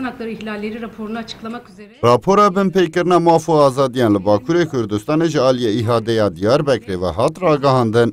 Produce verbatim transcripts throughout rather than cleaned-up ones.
hakları ihlalleri raporunu açıklamak üzere Rapora binpêkirina maf û azadiyan li Bakurê Kurdistanê ji aliyê İHA'dê ya Diyarbekirê ve hat ragihandin.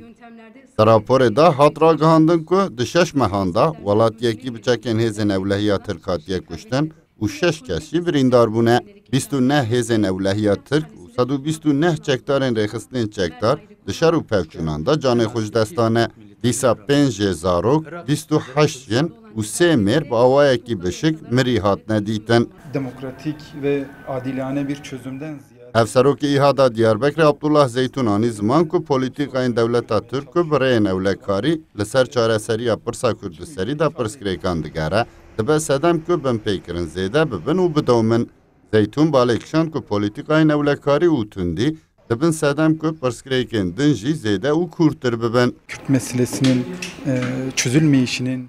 Di raporê de hat ragihandin ku di şeş mehan de welat yekî bi çekên hêzên ewlehiya Tirk hatiye kuştin û şeş kes jî birîndar bûne. Bîst û neh hêzên ewlehiya Tirk û sed û bîst û neh çekdarên rêxistinên çekdar di şer û pevçûnan de canê xwe ji dest dane. Dîsa pênc jê zarok, bîst û heşt jin û sê mêr bi awayekî bişik mirî hatine dîtin. Demokratik ve adilane bir çözümden ziyade Hevserokê İHA'da Diyarbekirê Abdullah Zeytun anî ziman ku polîtîkayên dewleta Tirk ku bi rêyên ewlekarî li ser çareseriya pirsa Kurdiserî de pirsgirêkan digere, dibe sedem ku binpêkirin zêde bibin û bidomin. Zeytun balê kişand ku polîtîkayên ewlekarî û tundî dibin sedem ku pirsgirêkên din jî zêde û kûrtir bibin. Kürt meselesinin e, çözülmeyişinin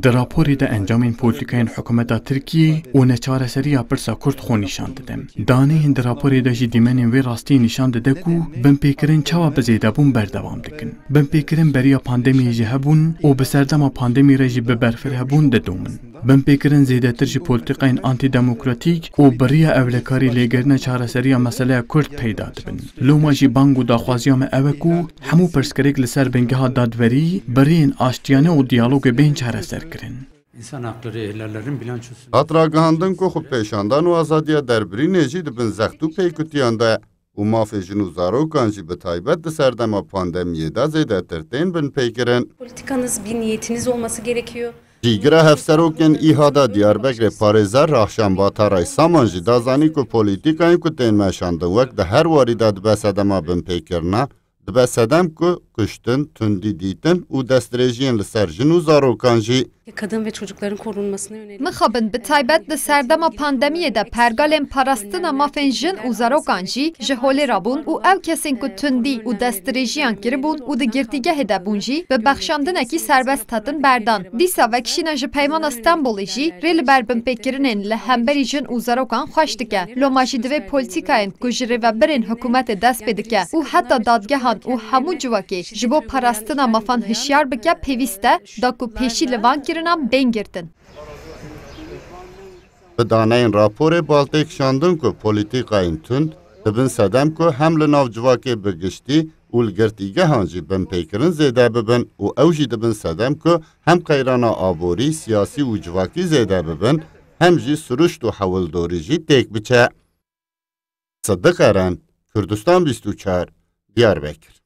Di raporê de encamên polîtîkayên hikûmeta Tirkiyê û neçareseriya pirsa Kurd xwe nîşan dide. Daneyên di raporê de jî dîmenên vê rastiyê nîşan dide ku binpêkirin çawa bi zêdebûn berdewam dikin. Binpêkirin beriya pandemiyê jî hebûn û bi serdema pandemiyê re jî bi berfireh bûn didomin. Binpêkirin zêdetir ji polîtîkayên antîdemokratîk û bi riya ewlekarî lêgerîna çareseriya meseleya Kurd peyda dibin. Loma jî bang û daxwaziya me ew e ku hemû pirsgirêk li ser bingeha dadwerî, bi rêyên aştiyane û diyalogê bên çareserkirin. İnsan hakları ihlallerinin bilançosunu Hat ragihandin ku xwepêşandan û azadiya derbirînê jî di bin zext û pêkutiyan de û mafê jin û zarokan jî bi taybet di serdema pandemiyê de zêdetir tên binpêkirin. Politikanız, bir niyetiniz olması gerekiyor. Cîgira hevserokên İHA'da Diyarbekirê parêzer Rahşan Bataray Saman jî da zanî ku polîtîkayên ku tên meşandin wek di her warî de dibe sedema binpêkirina, dibe sedem ku kuştin, tundî dîtin û destdirêjiyên li ser jin û zarokan jî. Kadın ve çocukların korunmasına yönelik. Mixabin bi taybet di serdema pandemiyê de pergalên parastina mafên jin û zarokan jî ji holê rabûn û ew kesên ku tundî û destdirêjiyan kiribûn û di girtîgehê de bûn jî bi bexşandinekî serbest hatin berdan. Dîsa vekişîna ji Peymana Stenbolê jî rê li ber binpêkirinên li hemberî jin û zarokan xweş dike. Loma jî divê polîtîkayên ku ji rêvebirên hikûmetê dest pê dike û heta dadgehan û hemû civakê ji bo parastina mafan hişyar bike pêwîst e, da ku pêşî li van kirinan bên girtin. Bi daneyên raporê bal tê kişandin ku polîtîkayên tund dibin sedem ku hem li nav civakê bi giştî û li girtîgehan jî binpêkirin zêde bibin û ew jî dibin sedem ku hem qeyrana aborî, siyasî û civakî zêde bibin, hem jî siruşt û hewldorî jî têk biçe. Sidiq Eren, Kurdistan bîst û çar, Diyarbekir.